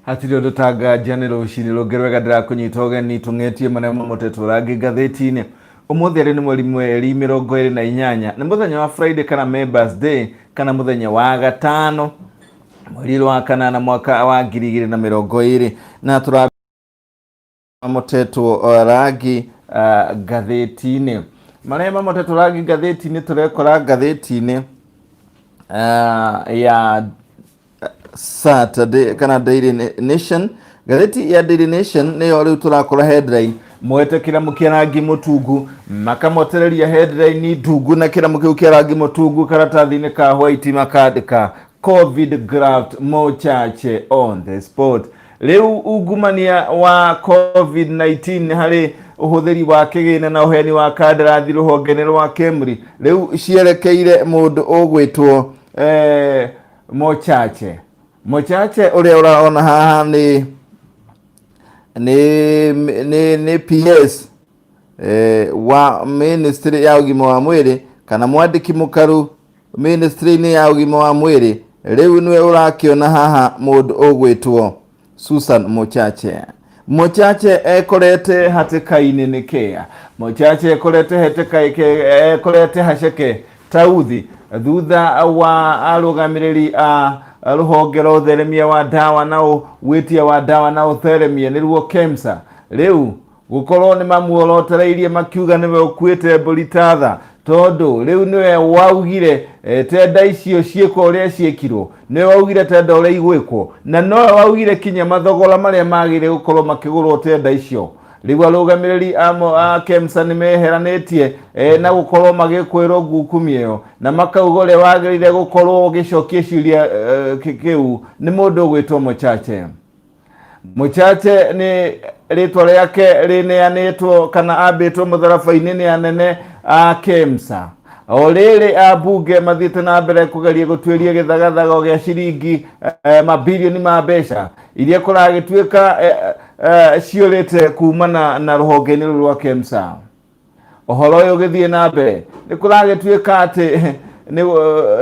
Hatirĩ ũndũ ta nganja nĩ rũcinĩ rũngĩ rwega ndĩrakũnyita ũgeni tũng'etie marĩa mamotetwo rangi ngathĩti-inĩ. Ũmũthĩ arĩ nĩ mweri 28, nĩ mũthenya wa Friday kana Members Day kana mũthenya wa gatano mweri wa kanana mwaka wa 2020 na tũra mamotetwo rangi ngathĩti-inĩ. Marĩa mamotetwo rangi ngathĩti-inĩ tũrekora ngathĩti-inĩ ya Saturday kana Daily Nation. Ngathĩti ya Daily Nation nĩyo rĩu tũrakora headline moete kĩramu kĩa rangi mũtungu makamotereria headline ndungu na kĩramu kĩu kĩa rangi mũtungu karatathi-inĩ ka white makandĩka COVID graft Mochache on the spot. Rĩu ungumania wa COVID-19 harĩ ũhũthĩri wa kĩgĩna na ũheani wa kandarathi rũhonge-inĩ rwa KEMRI rĩu cierekeire mũndũ ũgwĩtwo Mochache. Mochache ũrĩa ũraona haha nĩ nĩ nĩ nĩ PS wa ministry ya ũgima wa mwĩrĩ kana mwandĩki mũkaru ministry-inĩ ya ũgima wa mwĩrĩ rĩu nĩwe ũrakĩona haha mũndũ ũgwĩtwo Susan Mochache. Mochache ekorete hatĩka-inĩ nĩ kĩa Mochache ekorete hatĩka ekorete haceke tauthi thutha wa arũgamĩrĩri a rũhonge rwa ũtheremia wa ndawa na wĩtia wa ndawa na ũtheremia nĩruo KEMSA rĩu gũkorwo nĩ mamuorotereirie makiuga nĩwe ũkuĩte mbũri ta tha tondũ rĩu nĩwe waugire tenda icio ciĩkwo ũrĩa ciĩkirwo, nĩwe waugire tenda ũrĩa igwĩkwo, na nowe waugire kinya mathogora marĩa magĩrĩire gũkorwo makĩgũrwo tenda icio. Rĩu arũgamĩrĩri a KEMSA nĩ meheranĩtie na gũkorwo magĩkwĩrwo ngukumio ĩyo na makauga ũrĩa wagĩrĩire gũkorwo ũgĩcokia ciũria kĩu nĩ mũndũ ũgwĩtwo Mochache. Mochache nĩ rĩtwa rĩake rĩneanĩtwo kana ambĩtwo mũtharaba-inĩ nĩ anene a KEMSA. O rĩrĩ ambunge mathiĩte na mbere kũgeria gũtuĩria gĩthagathago gĩa ciringi mabirioni ma mbeca iria kũragĩtuĩka ciũrĩte kumana na rũhonge-inĩ rũrũ rwa KEMSA. Ũhoro ũyũ ũgĩthiĩ na mbere nĩ kũragĩtuĩka atĩ nĩ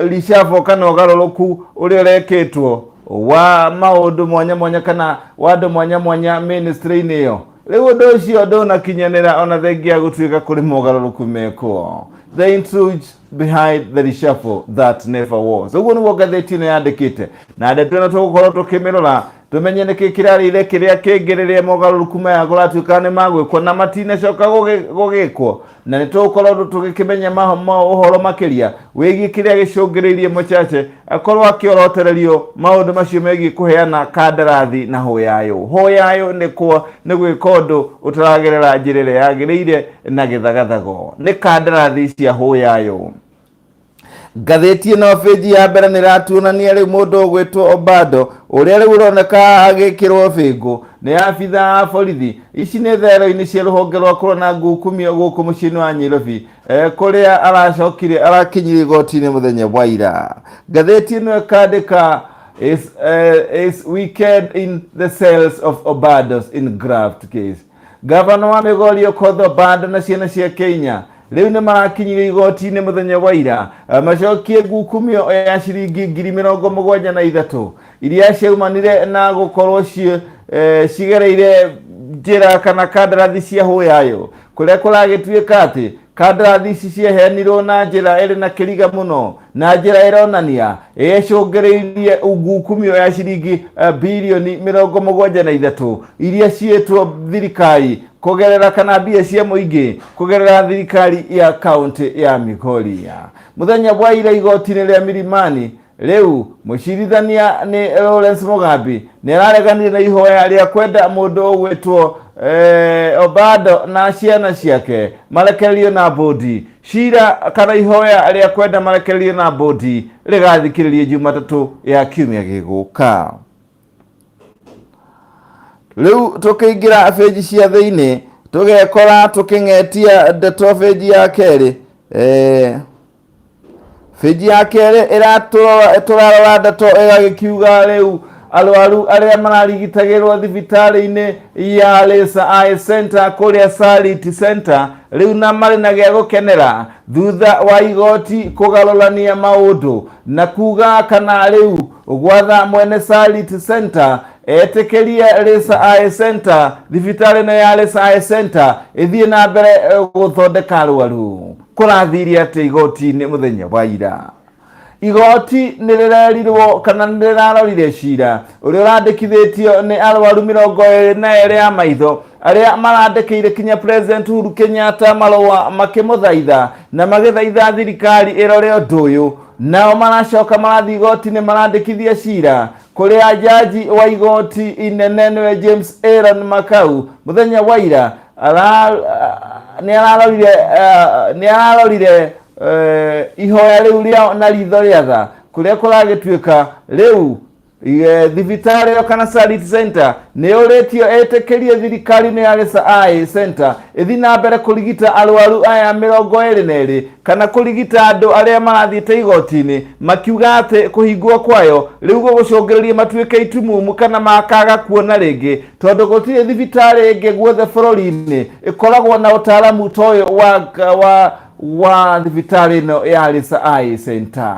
reshuffle kana ũgarũrũku ũrĩa ũrekĩtwo wa maũndũ mwanya mwanya kana wa andũ mwanya mwanya ministry-inĩ ĩyo. Rĩu ũndũ ũcio ndũnakinyanĩra ona thengia ya gũtuĩka kũrĩ mogarũrũku mekwo. The intrigue behind the reshuffle that never was. Ũguo nĩguo ngathĩti ĩno yandĩkĩte na ndeto ĩno tũgũkorwo tũkĩmĩrora tũmenye nĩkĩ kĩrarĩire kĩrĩa kĩngĩ rĩrĩa mogarũrũku maya kũratuĩka nĩ magwĩkwo na matinacoka gũgĩkwo, na nĩ tũgũkorwo tũgĩkĩmenya ũhoro makĩria wĩgiĩ kĩrĩa gĩcũngĩrĩirie Mochache akorwo akĩorotererio maũndũ macio megiĩ kũheana kandarathi na hũyayũ. Hũyayũ nĩ nĩ gwĩka ũndũ ũtaragerera njĩra ĩrĩa yagĩrĩire na gĩthagathago, nĩ kandarathi cia hũyayũ. Ngathĩti ĩno bĩnji ya mbere nĩ ĩratuonania rĩu mũndũ ũgwĩtwo Obado ũrĩa rĩu ũroneka agĩkĩrwo bĩngũ nĩ abitha a borithi. Ici nĩ thero-inĩ cia rũhonge rwa kũrora ngukumio gũkũ mũciĩ-inĩ wa Nyairobi kũrĩa aracokire arakinyire igoti-inĩ mũthenya wa ira. Ngathĩti ĩno ĩkandĩka is weekend in the cells of Obados in graft case. Gavana wa Migori Okoth Obado na ciana cia Kenya rĩu nĩ marakinyire igoti-inĩ mũthenya wa ira macokie ngukumio ya ciringi 73,000 iria ciaumanire na gũkorwo cigereire njĩra kana kandarathi cia hũyayũ kũrĩa kũragĩtuĩka atĩ kandarathi ici ciaheanirwo na njĩra ĩrĩ na kĩriga mũno na njĩra ĩronania ĩcũngĩrĩirie ngukumio ya ciringi 73 birioni iria ciĩtwo thirikari kũgerera kana mbia cia mũingĩ kũgerera thirikari ya kaunti ya Migori. Mũthenya wa ira igoti-inĩ rĩa Milimani rĩu mũcirithania nĩ Lawrence Mugambi nĩ arareganire na ihoya rĩa kwenda mũndũ ũgwĩtwo Obado na ciana ciake marekererio na bũndi. Cira kana ihoya rĩa kwenda marekererio na bũndi rĩgathikĩrĩrio Jumatatũ ya kiumia gĩgũka. Rĩu tũkĩingĩra benji cia thĩinĩ tũgekora tũkĩng'etia ndeto benji ya kerĩ. Benji ya kerĩ tũrarora ndeto ĩgagĩkiuga rĩu arwaru arĩa mararigitagĩrwo thibitarĩ-inĩ ya Laser Eye Center kũrĩa Sarit Center rĩu na marĩ na gĩa gũkenera thutha wa igoti kũgarũrania maũndũ na kuga kana rĩu gwatha mwene Sarit Center Etĩkĩrie Lisa Eye Center, thibitarĩ ĩno ya Lisa Eye Center ĩthiĩ na mbere gũthondeka arwaru. Kũrathiire atĩa igoti-inĩ mũthenya wa ira? Igoti nĩ rĩrerirwo kana nĩ rĩrarorire cira ũrĩa ũrandĩkithĩtio nĩ arwaru 22 a maitho arĩa marandĩkĩire kinya President Uhuru Kenyatta marũa makĩmũthaitha na magĩthaitha thirikari ĩrore ũndũ ũyũ. Nao maracoka marathiĩ igoti-inĩ marandĩkithia cira kũrĩa jaji wa igoti inene nĩwe James Aaron Makau mũthenya wa ira nĩ ararorire ihoya rĩu rĩao na ritho rĩa tha, kũrĩa kũragĩtuĩka rĩu thibitarĩ ĩyo kana Sarit Center nĩ ũrĩtio ĩtĩkĩrie thirikari nĩ ya Lisa Eye Center ĩthiĩ na mbere kũrigita arwaru aya 22 kana kũrigita andũ arĩa marathiĩte igoti-inĩ makiuga atĩ kũhingwo kwayo rĩu gũgũcũngĩrĩria matuĩke itumumu kana makaga kuona rĩngĩ, tondũ gũtirĩ thibitarĩ ĩngĩ guothe bũrũri-inĩ ĩkoragwo na ũtaaramu ta ũyũ wa thibitarĩ ĩno ya Lisa Eye Center.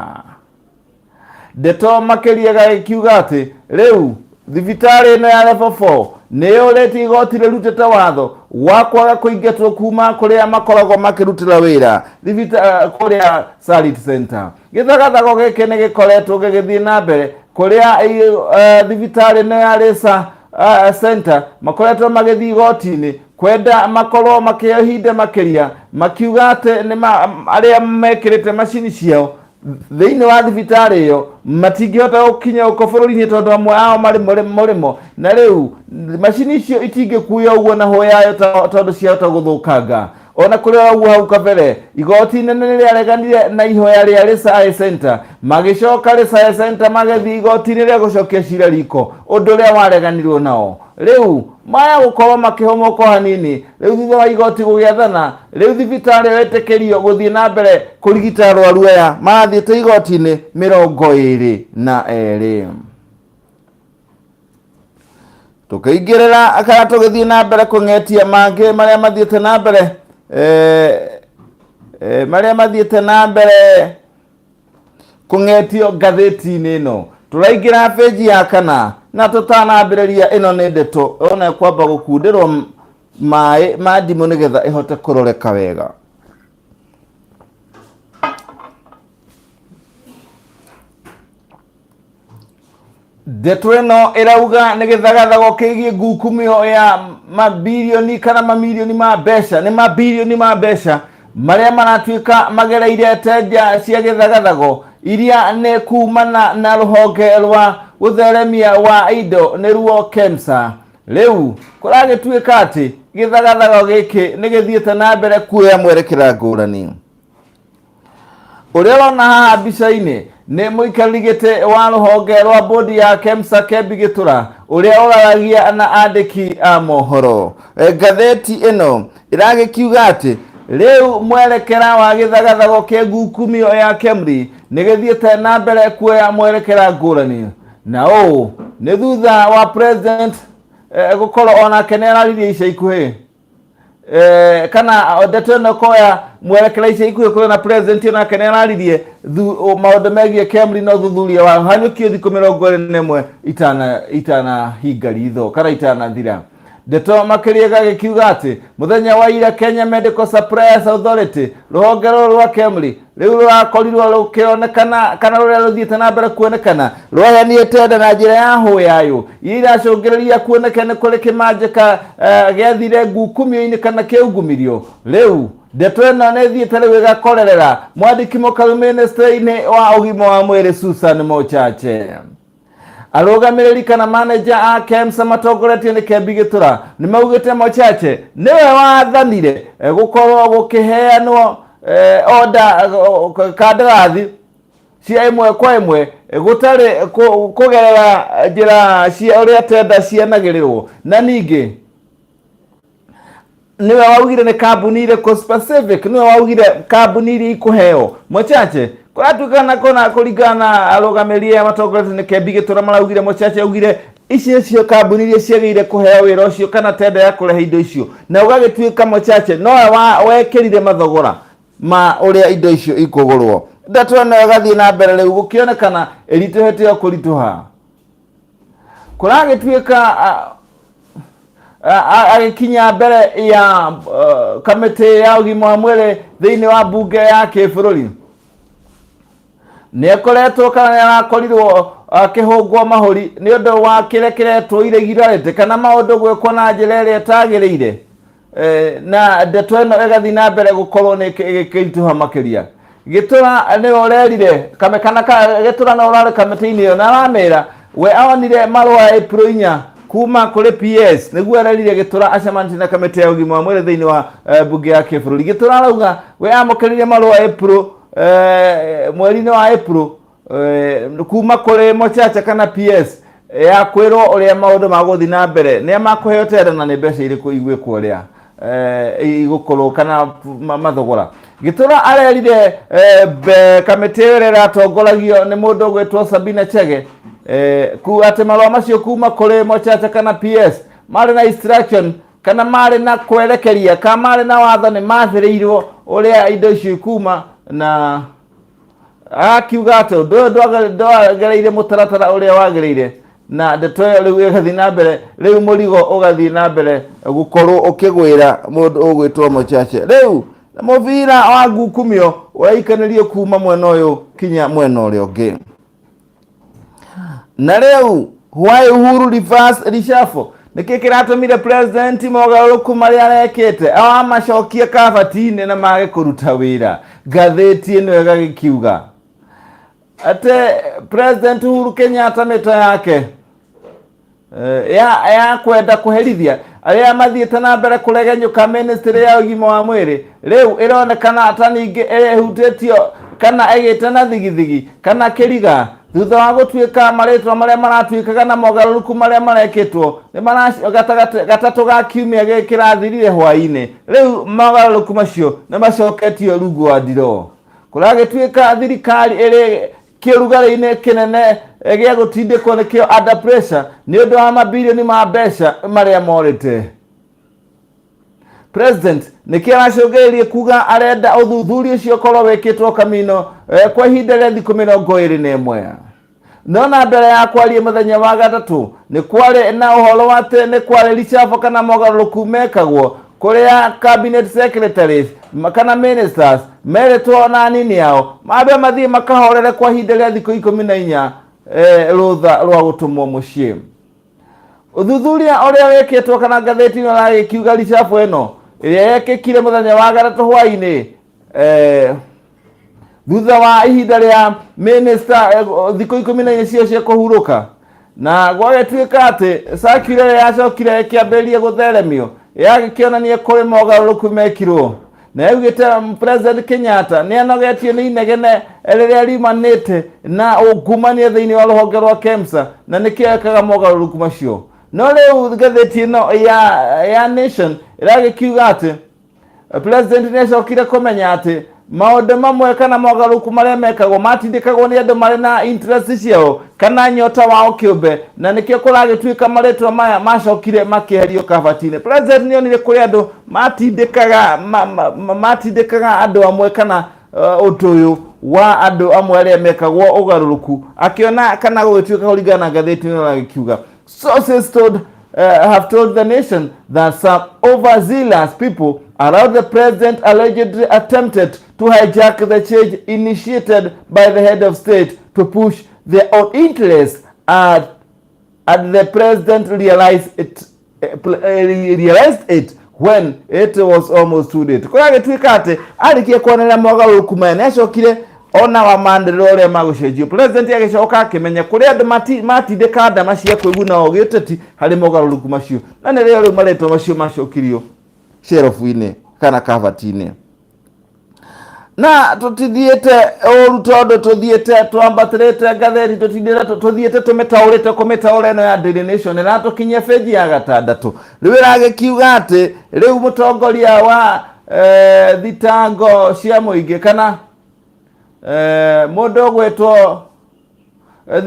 Ndeto makĩria gagĩkiuga atĩ rĩu thibitarĩ ĩno ya level 4 nĩ yũrĩtie igoti rĩrutĩte watho wa kwaga kũingatwo kuma kũrĩa makoragwo makĩrutĩra wĩra kũrĩa Sarit Center. Gĩthagathago gĩkĩ nĩ gĩkoretwo gĩgĩthiĩ na mbere kũrĩa thibitarĩ ĩno ya Lisa Center makoretwo magĩthiĩ igoti-inĩ kwenda makorwo makĩheo ihinda makĩria, makiuga atĩ nĩ arĩa mekĩrĩte macini ciao thĩinĩ wa thibitarĩ ĩyo matingĩhota gũkinya gũkũ bũrũri-inĩ, tondũ amwe ao marĩ mũrĩmo na rĩu macini icio itingĩkuo ũguo na hũyayo tondũ ciahota gũthũkanga. Ona kũrĩ o ũguo, hau kabere igoti inene nĩ rĩareganire na ihoya rĩa Lisa Eye Center, magĩcoka Lisa Eye Center magĩthiĩ igoti-inĩ rĩa gũcokia cira riko, ũndũ ũrĩa wareganirwo nao. Rĩu maya gũkorwo makĩhũmũka hanini rĩu thutha wa igoti gũgĩathana rĩu thibitarĩ ĩyo ĩtĩkĩrio gũthiĩ na mbere kũrigita arwaru aya marathiĩte igoti-inĩ 22. Tũkĩingĩrĩra kana tũgĩthiĩ na mbere kũng'etia mangĩ marĩa mathiĩte na mbere marĩa mathiĩte na mbere kũng'etio ngathĩti-inĩ ĩno, tũraingĩra benji ya kana na tũtanambĩrĩria, ĩno nĩ ndeto ona kwamba gũkundĩrwo maĩ ma ndimũ nĩgetha ĩhote kũroreka wega. Ndeto ĩno ĩrauga nĩ gĩthagathago kĩgiĩ ngukumio ya mabirioni kana mamirioni ma mbeca, nĩ mabirioni ma mbeca marĩa maratuĩka magereire tender cia gĩthagathago iria nĩ kumana na rũhonge rwa gũtheremia wa indo, nĩruo KEMSA. Rĩu kũragĩtuĩka atĩ gĩthagathago gĩkĩ nĩ gĩthiĩte na mbere kuoya mwerekera ngũrani. Ũrĩa ũrona haha mbica-inĩ nĩ mũikarĩri gĩtĩ wa rũhonge rwa bodi ya KEMSA, Kembi Gĩtũra, ũrĩa ũraragia na andĩki a mohoro. Ngathĩti ĩno ĩragĩkiuga atĩ rĩu mwerekera wa gĩthagathago kĩa ngukumio ya KEMRI nĩ gĩthiĩte na mbere kuoya mwerekera ngũrani, na ũũ nĩ thutha wa president gũkorwo onake nĩ araririe ica ikuhĩ kana ndeto ĩno koya mwerekera ica ikuhĩ kũrĩ na president onake nĩ araririe maũndũ megiĩ KEMRI na ũthuthuria wa hanyũkio thikũ 21 itanahinga ritho kana itanathira. Ndeto makĩria gagĩkiuga atĩ mũthenya wa ira Kenya Medical Suppliers Authority, rũhonge rũrũ rwa KEMRI rĩu rũrakorirwo rũkĩonekana kana rũrĩa rũthiĩte na mbere kuonekana rwaheanire tender na njĩra ya hũyayũ iria iracũngĩrĩria kuoneke nĩ kũrĩ kĩmanjĩka gĩathire ngukumio-inĩ kana kĩungumirio. Rĩu ndeto ĩno nĩ ĩthiĩte rĩu ĩgakorerera mwandĩki mũkaru ministry-inĩ wa ũgima wa mwĩrĩ, Susan Mochache. Arũgamĩrĩri kana manager a KEMSA matongoretio nĩ Kembi Gĩtũra nĩ maugĩte Mochache nĩwe wathanire gũkorwo gũkĩheanwo order, kandarathi cia ĩmwe kwa ĩmwe gũtarĩ kũgerera njĩra cia ũrĩa tender cianagĩrĩrwo, na ningĩ niwe waugire nĩ kambuni irĩkũ specific, niwe waugire kambuni iria ikũheo. Mochache kũratuĩkana kũna kũringana na arũgamĩrĩri aya matongoretio nĩ Kembi Gĩtũra maraugire Mochache augire ici nĩcio kambuni iria ciagĩrĩire kũheo wĩra ũcio kana tender ya kũrehe indo icio, na ũgagĩtuĩka Mochache nowe wekĩrire mathogora ma ũrĩa indo icio ikũgũrwo. Ndeto ĩno ĩgathiĩ na mbere rĩu gũkĩonekana ĩritũhĩte o kũritũha. Kũragĩtuĩka agĩkinya mbere ya kamĩtĩ ya ũgima wa mwĩrĩ thĩinĩ wa mbunge ya kĩbũrũri, nĩ akoretwo kana nĩ arakorirwo akĩhũngwo mahũri nĩ ũndũ wa kĩrĩa kĩretwo irregularity kana maũndũ gwĩkwo na njĩra ĩrĩa ĩtagĩrĩire. Na ndeto ĩno ĩgathiĩ na mbere gũkorwo nĩ ĩgĩkĩritũha makĩria. Gĩtũra nĩwe ũrerire kame kana Gĩtũra nĩwe ũrarĩ kamĩtĩ-inĩ ĩyo na aramĩra we onire marũa April 4 kuma kũrĩ PS, nĩguo arerire Gĩtũra acemanĩtie na kamĩtĩ ya ũgima wa mwĩrĩ thĩinĩ wa mbunge ya kĩbũrũri. Gĩtũra arauga we amũkĩrire marũa April, mweri-inĩ wa April, kuma kũrĩ Mochacha kana PS ya kwĩrwo ũrĩa maũndũ magũthiĩ na mbere, nĩa makũheo tenda na nĩ mbeca irĩkũ igwĩkwo ũrĩa igũkorwo kana mathogora. Gĩtũra arerire kamĩtĩ ĩyo ĩrĩa ĩratongoragio nĩ mũndũ ũgwĩtwo Sabina Chege ku atĩ marũa macio kuma kũrĩ Mochacha kana PS marĩ na instruction kana marĩ na kwerekeria kana marĩ na watho, nĩ mathĩrĩirwo ũrĩa indo icio ikuma, na akiuga atĩ ũndũ ũyũ ndwagereire mũtaratara ũrĩa wagĩrĩire, na ndeto ĩyo rĩu ĩgathiĩ na mbere, rĩu mũrigo ũgathiĩ na mbere gũkorwo ũkĩgwĩra mũndũ ũgwĩtwo Mochache. Rĩu mũbira wa ngukumio ũraikanĩrio kuma mwena ũyũ kinya mwena ũrĩa ũngĩ. Na rĩu why Uhuru reverse reshuffle? Nĩkĩ kĩratũmire president mogarũrũku marĩa arekĩte awamacokie kabati-inĩ na mage kũruta wĩra? Ngathĩti ĩno ĩgagĩkiuga atĩ President Uhuru Kenyatta mĩto yake ya kwenda kũherithia arĩa mathiĩte na mbere kũregenyũka ministry ya ũgima wa mwĩrĩ rĩu ĩronekana ta ningĩ ĩhutĩtio kana ĩgĩte na thigithigi kana kĩriga thutha wa gũtuĩka marĩtwa marĩa maratuĩkaga na mogarũrũku marĩa marekĩtwo nĩ gatagatĩ gatatũ ga kiumia gĩkĩ kĩrathirire hwaĩ-inĩ. Rĩu mogarũrũku macio nĩ macoketio rungu wa ndiroo. Kũragĩtuĩka thirikari ĩrĩ kĩũrugarĩ-inĩ kĩnene gĩa gũtindĩkwo nĩkĩo under pressure nĩ ũndũ wa mabirioni ma mbeca marĩa morĩte. President nĩkĩ aracũngĩrĩrie kuga arenda ũthuthuria ũcio ũkorwo wĩkĩtwo Kamino kwa ihinda rĩa thikũ 21? No na mbere ya kwaria mũthenya wa gatatũ, nĩ kwarĩ na ũhoro wa atĩ nĩ kwarĩ reshuffle kana mogarũrũku mekagwo kũrĩa cabinet secretaries kana ministers merĩtwo na anini ao mambe mathiĩ makahorere kwa ihinda rĩa thikũ 14, rũtha rwa gũtũmwo mũciĩ. Ũthuthuria ũrĩa wĩkĩtwo kana ngathĩti ĩno ĩragĩkiuga reshuffle ĩno ĩrĩa yekĩkire mũthenya wa gatatũ hwaĩ-inĩ, thutha wa ihinda rĩa minister thikũ 14 cio cia kũhurũka, na gwagĩtuĩka atĩ circular ĩrĩa yacokire ĩkĩambĩrĩria gũtheremio yagĩkĩonania kũrĩ mogarũrũku mekirwo, na yaugĩte President Kenyatta nĩ anogetio nĩ inegene rĩrĩa riumanĩte na ungumania thĩinĩ wa rũhonge rwa KEMSA, na nĩkĩo ekaga mogarũrũku macio. No rĩu ngathĩti ĩno ya Nation ĩragĩkiuga atĩ President nĩ acokire kũmenya atĩ maũndũ mamwe kana mogarũrũku marĩa mekagwo matindĩkagwo nĩ andũ marĩ na interest ciao kana nyota wao kĩũmbe, na nĩkĩo kũragĩtuĩka marĩtwa maya macokire makĩeherio kabati-inĩ. President nĩ onire kũrĩ andũ matindĩkaga andũ amwe kana ũndũ ũyũ wa andũ amwe arĩa mekagwo ũgarũrũku, akĩona kana gũgĩtuĩka kũringana na ngathĩti ĩno ĩragĩkiuga sources told have told the Nation that some overzealous people around the president allegedly attempted to hijack the change initiated by the head of state to push their own interests, and the president realized it when it was almost too late. Kũragĩtuĩka atĩ arĩkia kuonera mogarũrũku maya, nĩ acokire ona wa maendeleo ũrĩa magũcenjio, president agĩcoka akĩmenya kũrĩ andũ matindĩka ndama cia kwĩguna o gĩũteti harĩ mogarũrũku macio, na nĩrĩo rĩu marĩtwa macio macokirio shelf-inĩ kana kabati-inĩ. Na tũtithiĩte ũru tondũ tũthiĩte twambatĩrĩte ngathĩti, tũtindĩte tũthiĩte tũmĩtaũrĩte kũmĩtaũra. Ĩno ya Daily Nation ĩratũkinyia benji ya gatandatũ. Rĩu ĩragĩkiuga atĩ rĩu mũtongoria wa thitango cia mũingĩ kana mũndũ ũgwĩtwo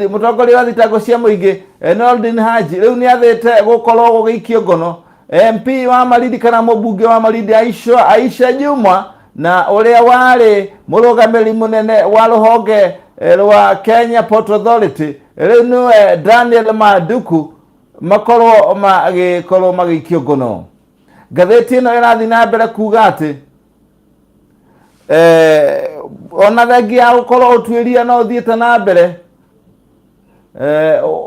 mũtongoria wa thitango cia mũingĩ Noordin Haji rĩu nĩ athĩte gũkorwo gũgĩikio ngono MP wa Malindi kana mũmbunge wa Malindi Aisha Juma na ũrĩa warĩ mũrũgamĩrĩri mũnene wa rũhonge rwa Kenya Port Authority, rĩu nĩwe Daniel Maduku. Makorwo magĩkorwo magĩikio ngono. Ngathĩti ĩno ĩrathiĩ na mbere kuga atĩ ona thengia ya gũkorwo ũtuĩria no ũthiĩte na mbere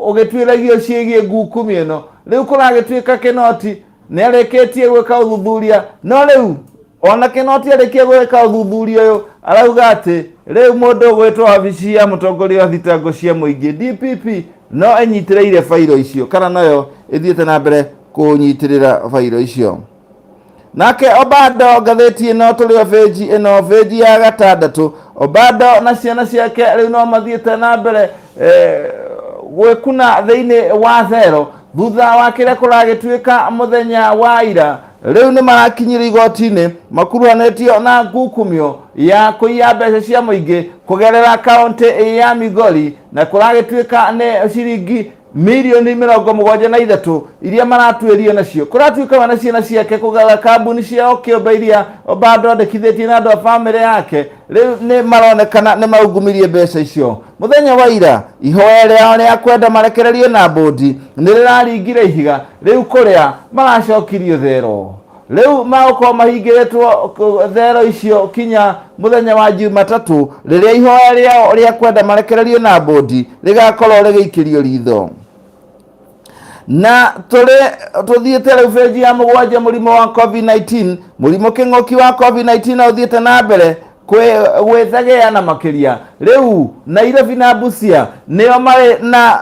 ũgĩtuĩragio ciĩgiĩ ngukumi ĩno, rĩu kũragĩtuĩka Kĩnoti nĩ arĩkĩtie gwĩka ũthuthuria. No rĩu ona Kĩnoti arĩkia gwĩka ũthuthuria ũyũ, arauga atĩ rĩu mũndũ ũgwĩtwo wabici ya mũtongoria wa thitango cia mũingĩ, DPP, no ĩnyitĩrĩire bairo icio kana noyo ĩthiĩte na mbere kũnyitĩrĩra bairo icio. Nake Obado, ngathĩti ĩno tũrĩ o bĩnji ĩno, bĩnji ya gatandatũ, Obado na ciana ciake rĩu no mathiĩte na mbere gwĩkuna thĩinĩ wa thero thutha wa kĩrĩa kũragĩtuĩka mũthenya wa ira. Rĩu nĩ marakinyire igoti-inĩ makuruhanĩtio na ngukumio ya kũiya mbeca cia mũingĩ kũgerera kaũntĩ ya Migori, na kũragĩtuĩka nĩ ciringi mirioni 73 iria maratuĩrio nacio. Kũratuĩka we na ciana ciake kũgerera kambuni ciao kĩũmbe iria Obado andĩkithĩtie na andũ a bamĩrĩ yake rĩu nĩ maronekana nĩ maungumirie mbeca icio. Mũthenya wa ira ihoya rĩao rĩa kwenda marekererio na mbũndi nĩ rĩraringire ihiga, rĩu kũrĩa maracokirio thero. Rĩu magũkorwo mahingĩrĩtwo thero icio kinya mũthenya wa Jumatatũ, rĩrĩa ihoya rĩao rĩa kwenda marekererio na mbũndi rĩgakorwo rĩgĩikĩrio ritho. Na tũrĩ tũthiĩte rĩu benji ya mũgwanja, mũrimũ wa COVID-19. Mũrimũ kĩng'ũki wa COVID-19 no ũthiĩte na mbere gwĩthegea, na makĩria rĩu Nairobi na Busia nĩo marĩ na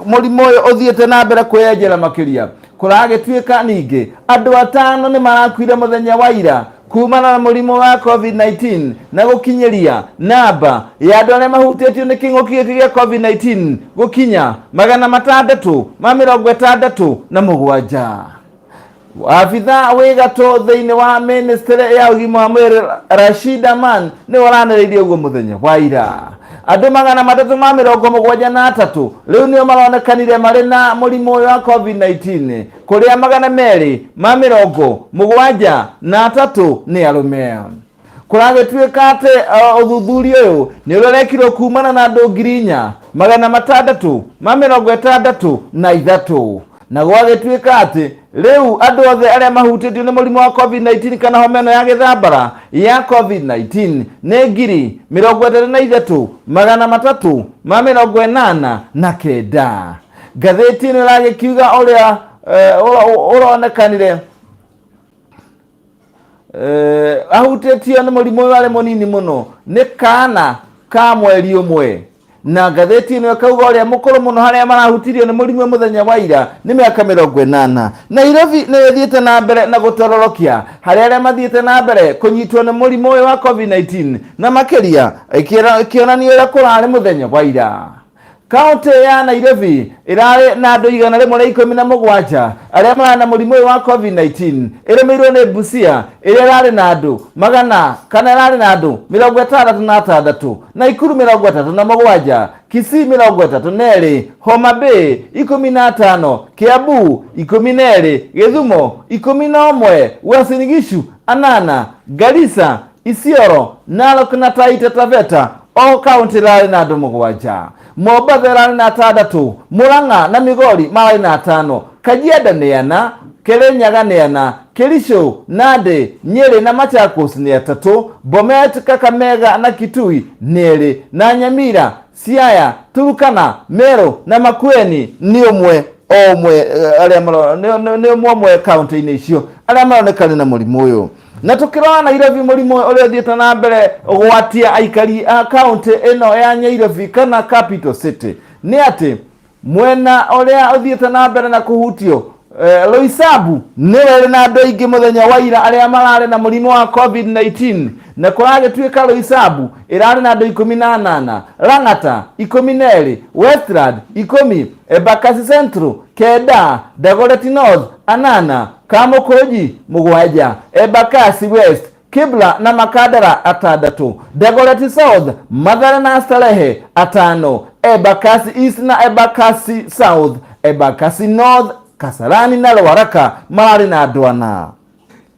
mũrimũ ũyũ ũthiĩte na mbere kwĩyenjera makĩria. Kũragĩtuĩka ningĩ andũ 5 nĩ marakuire mũthenya wa ira kumana na mũrimũ wa COVID-19, na gũkinyĩria namba ya andũ arĩa mahutĩtio nĩ kĩng'ũki gĩkĩ gĩa COVID-19 gũkinya 667. Abitha wĩ gatũ thĩinĩ wa ministry ya ũgima wa mwĩrĩ, Rashid Aman, nĩwe ũranĩrĩirie ũguo mũthenya wa ira. Andũ 373 rĩu nĩo maronekanire marĩ na mũrimũ ũyũ wa COVID-19, kũrĩa 273 nĩ arũme. Kũragĩtuĩka atĩ ũthuthuria ũyũ nĩ ũrĩa ũrekirwo kumana na andũ 4663, na gwagĩtuĩka atĩ rĩu andũ othe arĩa mahutĩtio nĩ mũrimũ wa COVID-19 kana homa ĩno ya gĩthambara ya COVID-19 nĩ 33,389. Ngathĩti ĩno ĩragĩkiuga ũrĩa ũronekanire ahutĩtio nĩ mũrimũ ũyũ arĩ mũnini mũno nĩ kana ka mweri 1, na ngathĩti ĩno ĩkauga ũrĩa mũkũrũ mũno harĩa marahutirio nĩ mũrimũ mũthenya wa ira nĩ mĩaka 80. Nairobi nĩ ĩthiĩte na mbere na gũtororokia harĩa arĩa mathiĩte na mbere kũnyitwo nĩ mũrimũ ũyũ wa COVID-19, na makĩria ĩkĩonania ũrĩa kũrarĩ mũthenya wa ira. Kaunti ya Nairobi ĩrarĩ na andũ 117 arĩa mararĩ na mũrimũ ũyũ wa COVID-19, ĩrũmĩrĩirwo nĩ Busia ĩrĩa ĩrarĩ na andũ magana kana ĩrarĩ na andũ 66, Naikuru 37, Kisii 32, Homa Bay 15, Kiambu 12, Gĩthumo 11, Uasin Gishu 8, Garissa, Isiolo, Narok na Taita Taveta o kaunti ĩrarĩ na andũ 7. Mombatha ĩrarĩ na 6, Murang'a na Migori mararĩ na 5, Kajiado nĩ 4, Kirinyaga nĩ 4, Kericho, Nandi, Nyeri na Machakos nĩ 3, Bomet, Kakamega na Kitui nĩ 2, na Nyamira, Siaya, Turkana, Meru na Makueni nĩ ũmwe o ũmwe arĩa nĩ ũmwe ũmwe kaunti-inĩ icio arĩa maronekana na mũrimũ ũyũ. Na tũkĩrora Nairobi, mũrimũ ũyũ ũrĩa ũthiĩte na mbere gwatia aikari a kaunti ĩno ya Nairobi kana capital city nĩ atĩ mwena ũrĩa ũthiĩte na mbere na kũhutio, Roysambu nĩwe ĩrĩ na andũ aingĩ mũthenya wa ira arĩa mararĩ na mũrimũ wa COVID-19, na kũragĩtuĩka Roysambu ĩrarĩ na andũ 18, Lang'ata 12, Westland 10, Embakasi Central 9, Dagoretti North 8, Kamukunji 7, Embakasi West, Kibra na Makadara 6, Dagoretti South, Mathare na Starehe 5, Embakasi East na Embakasi South, Embakasi North, Kasarani na Ruaraka mararĩ na andũ 4.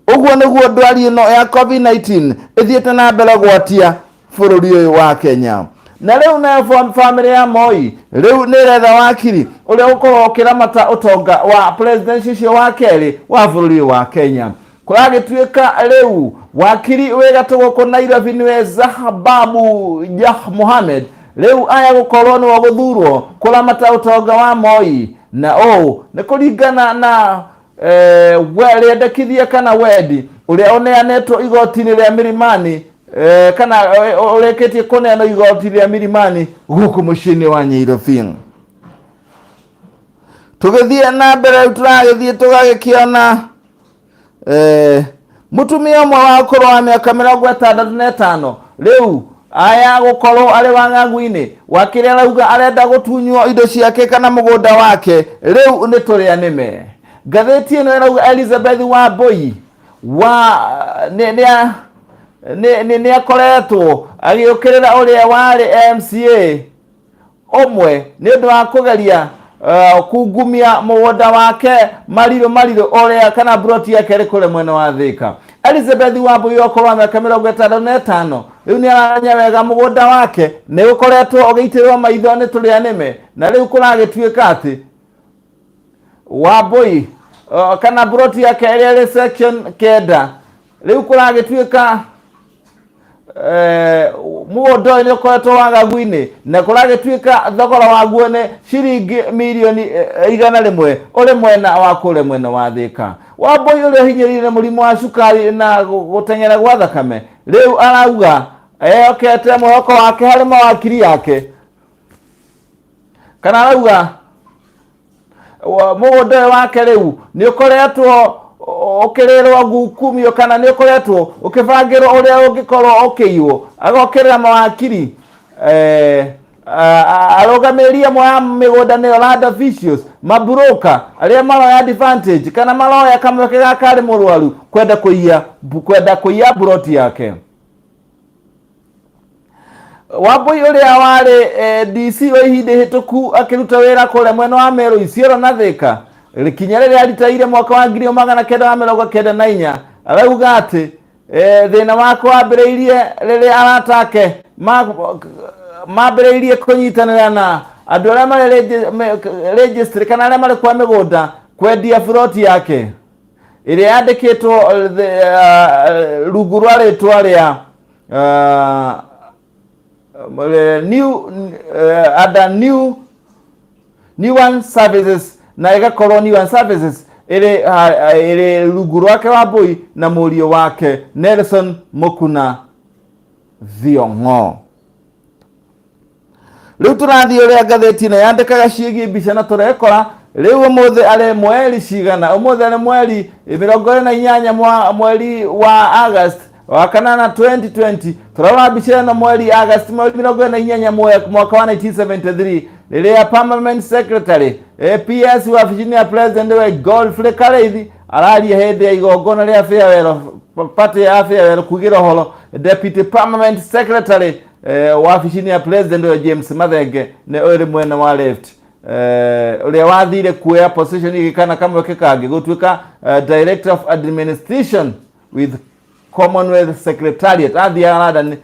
Ũguo nĩguo ndwari ĩno ya COVID-19 ĩthiĩte na mbere gwatia bũrũri ũyũ wa Kenya. Na rĩu nayo bamĩrĩ ya Moi rĩu nĩ ĩretha wakiri ũrĩa ũgũkorwo ũkĩramata ũtonga wa president ũcio wa kerĩ wa bũrũri ũyũ wa Kenya. Kũragĩtuĩka rĩu wakiri wĩ gatũ gũkũ Nairobi nĩwe Zahababu Jah Mohamed rĩu aya gũkorwo nĩwe ũgũthurwo kũramata ũtonga wa Moi, na ũũ nĩ kũringana na rĩendekithia kana wendi ũrĩa ũneanĩtwo igoti-inĩ rĩa Milimani, kana ũrĩkĩtie kũneanwo igoti rĩa Milimani gũkũ mũciĩ-inĩ wa Nyairobi. Tũgĩthiĩ na mbere rĩu tũragĩthiĩ tũgagĩkĩona mũtumia ũmwe wa ũkũrũ wa mĩaka 65 rĩu aya gũkorwo arĩ wang'ang'u-inĩ wa kĩrĩa arauga arenda gũtunywo indo ciake kana mũgũnda wake rĩu nĩ tũrĩa nĩme. Ngathĩti ĩno ĩrauga Elizabeth Wambui wa nĩ akoretwo agĩũkĩrĩra ũrĩa warĩ MCA ũmwe nĩ ũndũ wa kũgeria kungumia mũgũnda wake marirũ marirũ ũrĩa kana broti yake ĩrĩ kũrĩa mwena wa Thika. Elizabeth Wambui wa ũkũrũ wa mĩaka 65 rĩu nĩ aramenya wega mũgũnda wake nĩ ũkoretwo ũgĩitĩrĩrwo maitho nĩ tũrĩa nĩme, na rĩu kũragĩtuĩka atĩ Wambui kana broti yake ĩrĩa ĩrĩ section 9 rĩu kũragĩtuĩka mũgũnda ũyũ nĩ ũkoretwo wagagu-inĩ na kũragĩtuĩka thogora waguo nĩ ciringi mirioni 100 ũrĩ mwena wa kũrĩa mwena wa Thika. Wambui ũrĩa ũhinyĩrĩirie nĩ mũrimũ wa cukari na gũteng'era gwa thakame rĩu arauga ehokete mwĩhoko wake harĩ mawakiri yake, kana arauga mũgũnda ũyũ wake rĩu nĩ ũkoretwo ũkĩrĩrwo ngukumio kana nĩ ũkoretwo ũkĩbangĩrwo ũrĩa ũngĩkorwo ũkĩiywo. Agokĩrĩra mawakiri arũgamĩrĩri amwe a mĩgũnda nĩo land officials, maburoka arĩa maroya advantage kana maroya kamweke gaka arĩ mũrwaru kwenda kũiya buroti yake. Wambui ũrĩa warĩ DC wa ihinda ihĩtũku akĩruta wĩra kũrĩa mwena wa Meru, Isiolo na Thika kinya rĩrĩa aritaire mwaka wa 1994, arauga atĩ thĩna wake wambĩrĩirie rĩrĩa arata ake mambĩrĩirie kũnyitanĩra na andũ arĩa marĩ registry kana arĩa marĩ kwa mĩgũnda kwendia buroti yake ĩrĩa yandĩkĩtwo rungu rwa rĩtwa rĩa new under new one services, na ĩgakorwo new one services ĩrĩ rungu rwake Wambui na mũriũ wake Nelson Mukuna Thiong'o. Rĩu tũrathiĩ ũrĩa ngathĩti ĩno yandĩkaga ciĩgiĩ mbica na tũrekora rĩu ũmũthĩ arĩ mweri cigana, ũmũthĩ arĩ mweri 28 mweri wa August wa kanana 2020. Tũrarora mbica ĩno mweri August mweri 28 mwaka wa 1973 rĩrĩa Permanent Secretary PS wabici-inĩ ya President we Godfrey Kareithi araria hĩndĩ ya igongona rĩa farewell party ya farewell kugĩra ũhoro Deputy Permanent Secretary wabici-inĩ ya President we James Mathenge nĩ ũrĩ mwena wa left, ũrĩa wathire kuoya position ĩngĩ kana kamweke kangĩ gũtuĩka Director of Administration with Commonwealth Secretariat. Athiaga London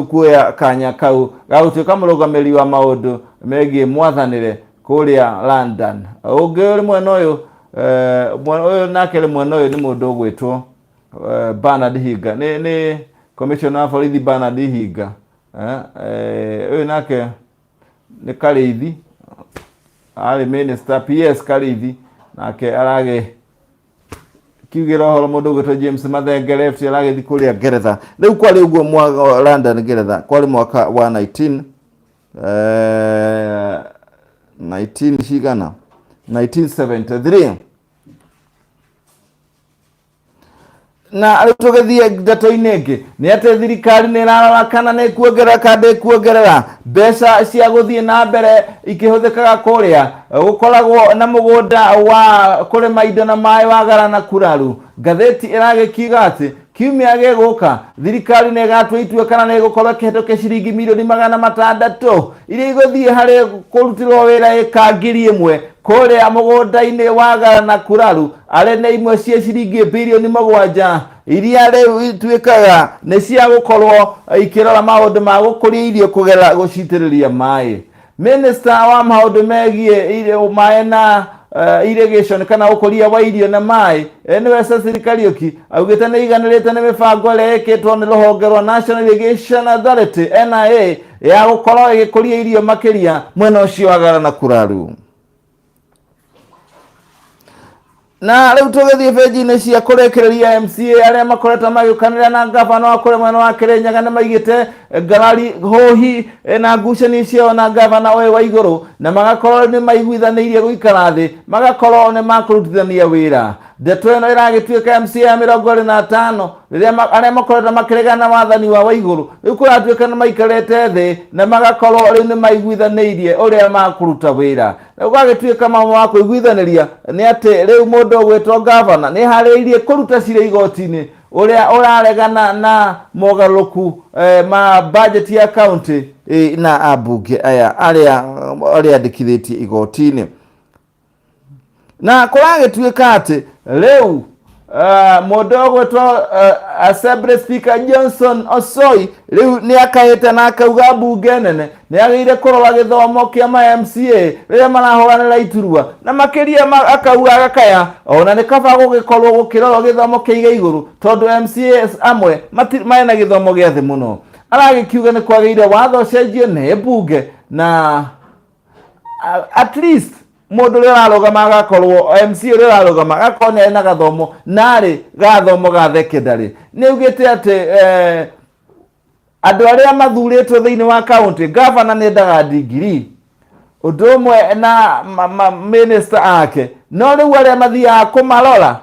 kuoya kanya kau ga gũtuĩka mũrũgamĩrĩri wa maũndũ megiĩ mwathanĩre kũrĩa London. Ũngĩ ũrĩ mwena ũyũ, ũyũ nake ũrĩ mwena ũyũ nĩ mũndũ ũgwĩtwo Bernard Hinga, nĩ Commissioner wa borithi Bernard Hinga. Ũyũ nake nĩ Karĩithi, arĩ minister PS Karĩithi, nake aragĩ kiugĩra ũhoro mũndũ ũgwĩtwo James Mathenge left aragĩthiĩ kũrĩa Ngeretha. Rĩu kwarĩ ũguo London Ngeretha kwarĩ mwaka wa 19 cigana 1973. Na rĩu tũgĩthiĩ ndeto-inĩ ĩngĩ nĩ atĩ thirikari nĩ ĩrarora kana nĩ ĩkuongerera kana ndĩkuongerera mbeca cia gũthiĩ na mbere ikĩhũthĩkaga kũrĩa gũkoragwo na mũgũnda wa kũrĩma indo na maĩ wa Garana Kuraru. Ngathĩti ĩragĩkiuga atĩ kiumia gĩgũka thirikari nĩ ĩgatua itua kana nĩ ĩgũkorwo ĩkĩhetũkia ciringi mirioni 600 iria igũthiĩ harĩ kũrutĩrwo wĩra ĩka 1000 Kũrĩa mũgũnda-inĩ wa Garana Kuraru arĩ nĩ imwe cia ciringi birioni 7 iria rĩu ituĩkaga nĩ cia gũkorwo ikĩrora maũndũ ma gũkũria irio kũgerera gũcitĩrĩria maĩ. Minista wa maũndũ megiĩ maĩ na irrigation kana ũkũria wa irio na maĩ nĩwe Cecily Kariuki augĩte nĩ iganĩrĩte nĩ mĩbango ĩrĩa ĩkĩtwo nĩ rũhonge rwa National Irrigation Authority NIA ya gũkorwo ĩgĩkũria irio makĩria mwena ũcio wa Garana Kuraru. Na rĩu tũgĩthiĩ benji-inĩ cia kũrĩkĩrĩria, MCA arĩa makoretwo magĩũkanĩra na ngavana wa kũrĩa mwena wa Kĩrĩnyaga nĩ maigĩte ngarari hũhi na ngucanio ciao na ngavana ũyũ wa igũrũ, na magakorwo nĩ maiguithanĩirie gũikara thĩ, magakorwo nĩ makũrutithania wĩra. Ndeto ĩno ĩragĩtuĩka MCA ya 25 rĩrĩa arĩa makoretwo makĩregana na wathani wa Waigũrũ rĩu kũratuĩka nĩ maikarĩte thĩ na magakorwo rĩu nĩ maiguithanĩirie ũrĩa makũruta wĩra. Rĩu gwagĩtuĩka mamwe wa kũiguithanĩria nĩ atĩ rĩu mũndũ ũgwĩtwo ngavana nĩ harĩirie kũruta cira igoti-inĩ ũrĩa ũraregana na mogarũrũku ma bajeti ya kaunti na ambunge aya arĩa arĩandĩkithĩtie igoti-inĩ. Na kũragĩtuĩka atĩ rĩu mũndũ ũgwĩtwo Assembly Speaker Johnson Osoi rĩu nĩ akaĩte na akauga mbunge nene nĩ agĩrĩire kũrora gĩthomo kĩa ma MCA rĩrĩa marahũranĩra iturwa, na makĩria akauga agakaya ona nĩ kaba gũgĩkorwo gũkĩrorwo gĩthomo kĩa iga igũrũ tondũ MCAs amwe mena gĩthomo gĩa thĩ mũno. Aragĩkiuga nĩ kwagĩrĩire watho ũcenjio nĩ mbunge na at least mũndũ ũrĩa ũrarũgama agakorwo MC ũrĩa ũrarũgama agakorwo nĩ arĩ na gathomo narĩ gathomo ga secondary. Nĩ augĩte atĩ andũ arĩa mathurĩtwo thĩinĩ wa county, gavana nĩ endaga ndigiri ũndũ ũmwe na minister ake, no rĩu arĩa mathiaga kũmarora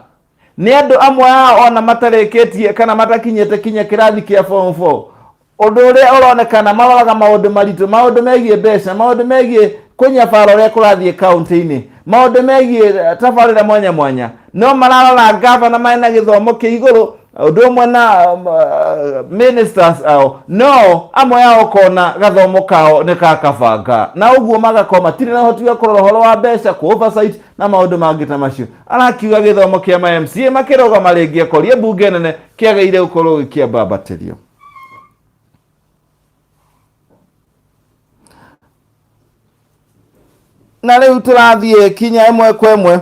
nĩ andũ amwe ao ona matarĩkĩtie kana matakinyĩte kinya kĩrathi kĩa form 4, ũndũ ũrĩa ũronekana maroraga maũndũ maritũ, maũndũ megiĩ mbeca, maũndũ megiĩ kũnyabara ũrĩa kũrathiĩ kaunti-inĩ, maũndũ megiĩ tabarĩra mwanya mwanya, no mararora gavana marĩ na gĩthomo kĩa igũrũ ũndũ ũmwe na ministers ao, no amwe ao kona gathomo kao nĩ ka kabanga na ũguo magakorwo matirĩ na ũhoti wa kũrora ũhoro wa mbeca, kũ oversight na maũndũ mangĩ ta macio. Arakiuga gĩthomo kĩa ma MCA makĩrũgama rĩngĩ akorie mbunge nene kĩagĩrĩire gũkorwo gĩkĩambambatĩrio. Na rĩu tũrathiĩ kinya ĩmwe kwa ĩmwe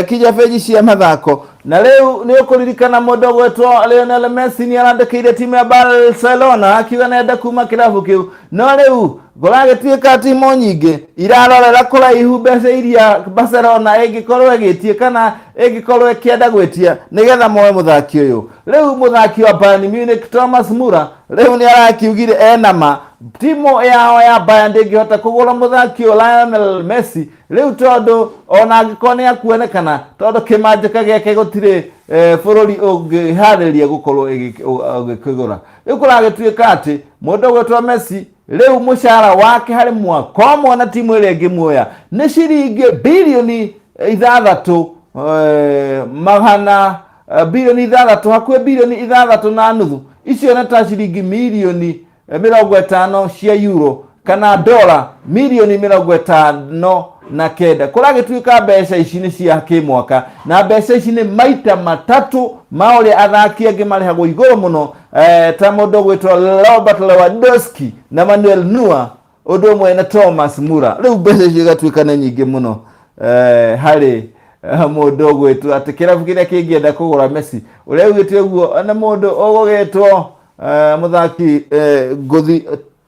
kinya benji cia mathako, na rĩu nĩ ũkũririkana mũndũ ũgwĩtwo Lionel Messi nĩ arandĩkĩire timu ya Barcelona akiuga nenda kuma kĩrabu kĩu, no rĩu kũragĩtuĩka timu nyingĩ irarorera kũraihu mbeca iria Barcelona ĩngĩkorwo ĩgĩtie kana ĩngĩkorwo ĩkĩenda gwĩtia nĩgetha moe mũthaki ũyũ. Rĩu mũthaki wa Bayern Munich Thomas Muller rĩu nĩ arakiugire ena ma timu yao ya Bayern ndĩngĩhota kũgũra mũthaki ũyũ Lionel Messi rĩu, tondũ ona angĩkorwo nĩ akuonekana, tondũ kĩmanjĩka gĩake gũtirĩ bũrũri ũngĩharĩria gũkorwo ũgĩkĩgũra. Rĩu kũragĩtuĩka atĩ mũndũ ũgwĩtwo Messi rĩu mũcara wake harĩ mwaka ũmwe na timu ĩrĩa ĩngĩmuoya nĩ ciringi birioni 6 magana birioni 6, hakuhĩ birioni 6.5, icio nĩ ta ciringi mirioni 50 cia euro kana dola mirioni 59. Kũragĩtuĩka mbeca ici nĩ cia kĩmwaka, na mbeca ici nĩ maita matatũ ma ũrĩa athaki angĩ marĩhagwo igũrũ mũno ta mũndũ ũgwĩtwo Robert Lewandowski na Manuel Neuer ũndũ ũmwe na Thomas Muller. Rĩu mbeca icio igatuĩka nĩ nyingĩ mũno harĩ mũndũ ũgwĩtwo atĩ kĩrabu kĩrĩa kĩngĩenda kũgũra Messi. Ũrĩa ugĩte ũguo nĩ mũndũ ũgũgĩtwo mũthaki ngũthi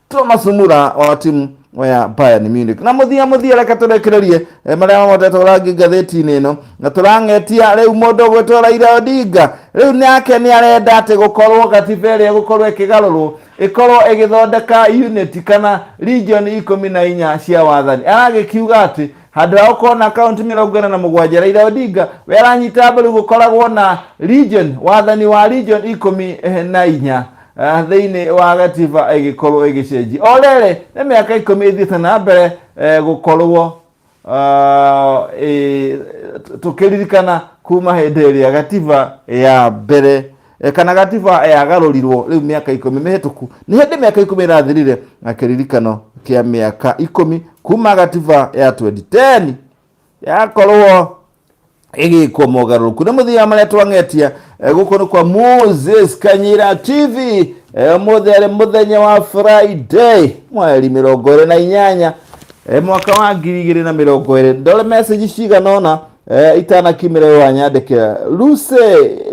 Thomas Muller wa timu ya Bayern Munich. Na mũthia mũthia reke tũrekererie marĩa mamotetwo rangi ngathĩti-inĩ ĩno, na tũrang'etia rĩu mũndũ ũgwĩtwo Raila Odinga rĩu nake nĩ arenda atĩ gũkorwo gatiba ĩrĩa ĩgũkorwo ĩkĩgarũrwo ĩkorwo ĩgĩthondeka unit kana region 14 cia wathani. Aragĩkiuga atĩ handũ ha gũkorwo na kaunti 47, Raila Odinga we aranyita mbaru gũkoragwo na region, wathani wa region 14 thĩinĩ wa gatiba ĩgĩkorwo ĩgĩcenjia. O rĩrĩ nĩ mĩaka 10 ĩthiĩte na mbere gũkorwo tũkĩririkana kuma hĩndĩ ĩrĩa gatiba ya mbere kana gatiba yagarũrirwo. Rĩu mĩaka 10 mĩhĩtũku, nĩ hĩndĩ mĩaka 10 ĩrathirire na kĩririkano kĩa mĩaka 10. Kuma gatiba ya 2010 yakorwo ĩgĩkwo mogarũrũku nĩ mũthia marĩa twang'etia. Gũkũ nĩ kwa Moses Kanyira TV. Ũmũthĩ arĩ mũthenya wa Friday, mweri 28, mwaka wa 2020. Ndore message cigana ũna itanakiumĩra wanyandĩkĩra. Lucy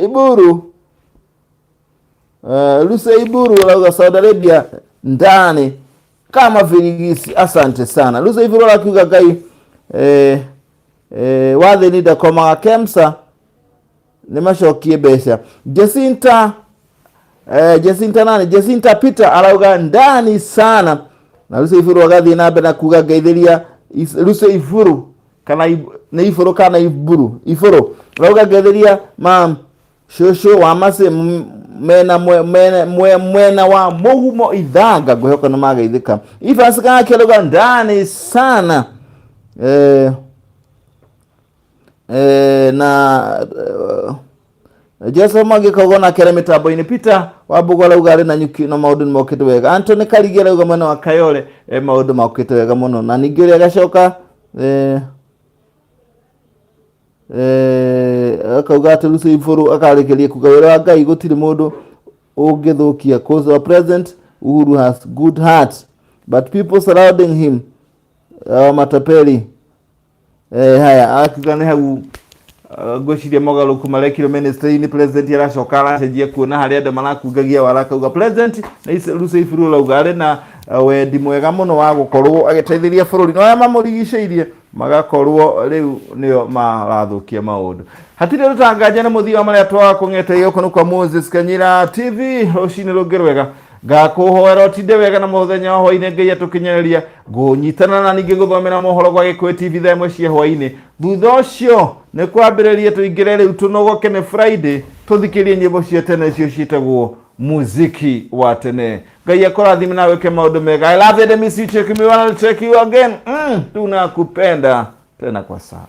Iburu, Lucy Iburu arauga Saudi Arabia ndani kama firigisi. Asante sana Lucy Iburu, arakiuga Ngai wathĩni ndakomaga, KEMSA nĩ macokie mbeca. Jacinta, Jacinta nani, Jacinta Peter arauga ndani sana. Na Lucy Iburu agathiĩ na mbere na kuga ngeithĩria Lucy Iburu kana nĩ Iburu kana Iburu, Iburu arauga ngeithĩria mam cũcũ wa macĩ mena mwena wa mũhumo ithanga, ngwĩhoka nĩ mageithĩka. Evans Gaki arauga ndani sana. Na Joseph Mwangi kauga onake arĩ mĩtambo-inĩ. Peter Wambugu arauga arĩ na nyuki no maũndũ nĩ mokĩte wega. Anthony Karigi arauga mwena wa Kayole maũndũ mokĩte wega mũno. Na ningĩ ũrĩa agacoka akauga atĩ Lucy Iburu akarĩkĩria kuga wĩra wa Ngai gũtirĩ mũndũ ũngĩthũkia, cause our president Uhuru has good heart but people surrounding him matapeli. Haya, akiuga nĩ hau ngwĩciria mogarũrũku marekirwo ministry-inĩ, president aracoka aracenjia kuona harĩa andũ marakungagia wara. Akauga president nĩ Lucy Iburu arauga arĩ na wendi mwega mũno wa gũkorwo agĩteithĩrĩria bũrũri, no arĩa mamũrigicĩirie magakorwo rĩu nĩo marathũkia maũndũ. Hatirĩ rũtanganja nĩ mũthia wa marĩa twakũng'eteire. Gũkũ nĩ kwa Moses Kanyira TV. Rũcinĩ rũngĩ rwega ngakũhoera ũtinde wega na mũthenya wa hwainĩ Ngai atũkinyanĩria ngũnyitana na ningĩ gũthomera mohoro gwa Gĩkũyũ TV thaa 1 cia hwainĩ. Thutha ũcio nĩ kwambĩrĩria tũingĩre rĩu tũnogoke, nĩ Friday, tũthikĩrie nyĩmbo cia tene icio ciĩtagwo muziki wa tene. Ngai akũrathime na wĩke maũndũ mega. I love you and miss you. Check me one, check you again. Tunakupenda tena kwa sana.